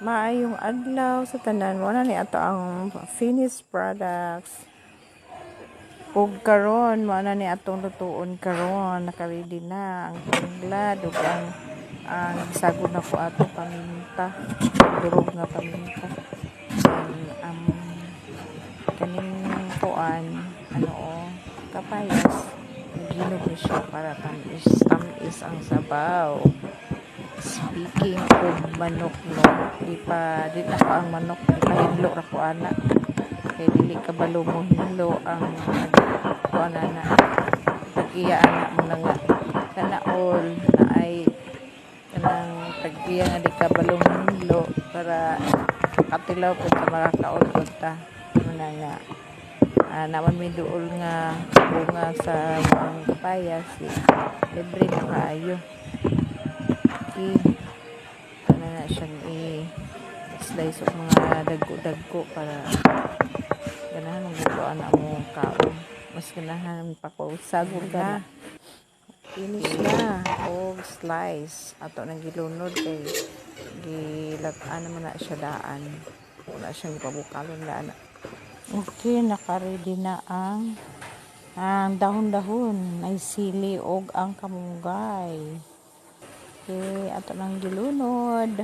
Maayong adlaw sa tanan. Mao na ni ato ang finished products. Ug karon mao na ni atong lutuon karon, naka-ready na ang tanglad ug ang gisagod na ko ato paminta, durog nga paminta. And kaning kuan ano o kapayas, naginog ni siya para tamis tamis ang sabaw. Speaking of manok, no, di pa di na ko ang manok, gipahinlo ra ko ana kay dili kabalo mo hinlo ang kuan ana, tag-iya ana mo na nga sana all na ay kanang tag-iya nga di kabalo mo hinlo para katilaw pud ta, makakaon pud ta mo na nga naman may duol nga bunga sa mga kapayas, di, libre na kaayo. Okay. Ano na siyang i-slice og mga dagko-dagko para ganahan ang gusto na mo kaon. Mas ganahan pa ko sagol na. Finish na og slice. Ato nang gilunod kay gilat-an naman na siya daan. Wala siyang ipabukalon daan. Okay, naka-ready na ang dahon-dahon, ay sili og ang kamunggay. Okay, ato nang gilunod.